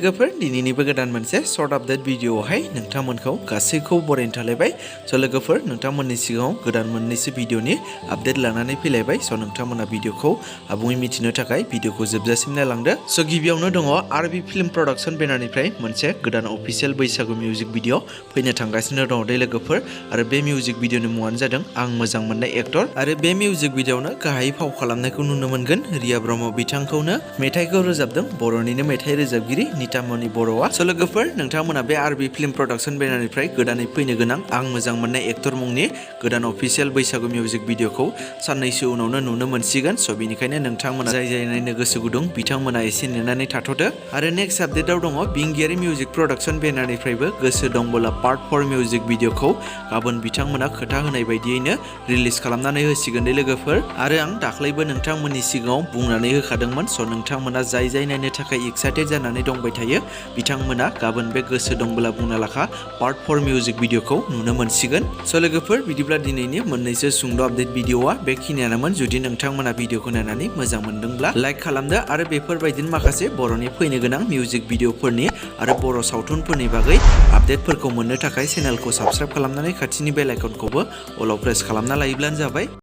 लोगोफोर दिनैनिबो गोदान मोनसे शर्ट आपडेट भिडिअआवहाय नोंथांमोनखौ गासैखौ बरायनो थालायबाय। स' लोगोफोर नोंथांमोननि सिगाङाव गोदान मोननैसो भिडिअनि आपडेट लानानै फैलायबाय। स' नोंथांमोना भिडिअखौ आबुङै मिथिनो थाखाय भिडिअखौ जोबजासिम नायलांदो। स' गिबियावनो दङ आरबि फिल्म प्रडाक्शन बेनारनिफ्राय मोनसे गोदान अफिसियेल बैसागु मिउजिक भिडिअ फैनो थांगासिनो दङ दे लोगोफोर। आरो बे मिउजिक भिडिअनि मुङानो जादों आं मोजां मोननाय एक्टर। आरो बे मिउजिक भिडिअआवनो गाहाय फाव खालामनायखौ नुनो मोनगोन रिया ब्रह्म बिथांखौनो। मेथाइखौ रोजाबदों बर'निनो मेथाइ रोजाबगिरि नितामनि बर'आ। स' लोगोफोर नोंथांमोना बे आरबि फिल्म प्रडाक्शन बेनारनिफ्राय गोदानै फैनो गोनां आं मोजां मोननाय एक्टर मुंनि गोदान अफिसियेल बैसागु मिउजिक भिडिअखौ साननैसो उनावनो नुनो मोनसिगोन। स' बेनिखायनो नोंथांमोना जाय नायनो गोसो गुदुं बिथांमोना एसे नेनानै थाथ'दो। आरो नेक्स्ट आपडेटआव दङ बिंगियारि मिउजिक प्रडाक्शन बेनारनिफ्रायबो गोसो दंबोला पार्ट 4 मिउजिक भिडिअखौ गाबोन बिथांमोना खोथा होनाय बायदियैनो रिलिज खालामनानै होसिगोन दे लोगोफोर। आरो आं दाख्लैबो नोंथांमोननि सिगाङाव बुंनानै होखादोंमोन। स' नोंथांमोना जाय नायनो थाखाय एक्साइटेड जानानै दंबाय थायो बिथांमोना गाबोन बे गोसो दंबोला बुंना लाखा पार्ट 4 मिउजिक भिडिअखौ नुनो मोनसिगोन। स' लोगोफोर बिदिब्ला दिनैनि मोननैसो सुंद' आपडेट भिडिअआ बेखिनियानोमोन। जुदि नोंथांमोना भिडिअखौ नायनानै मोजां मोनदोंब्ला लाइक खालामदो। आरो बेफोरबायदिनो माखासे बर'नि फैनो गोनां मिउजिक भिडिअफोरनि आरो बर' सावथुनफोरनि बागै आपडेटफोरखौ मोननो थाखाय चेनेलखौ साबस्क्राइब खालामनानै खाथिनि बेल आइकनखौबो अलाव प्रेस खालामना लायोब्लानो जाबाय।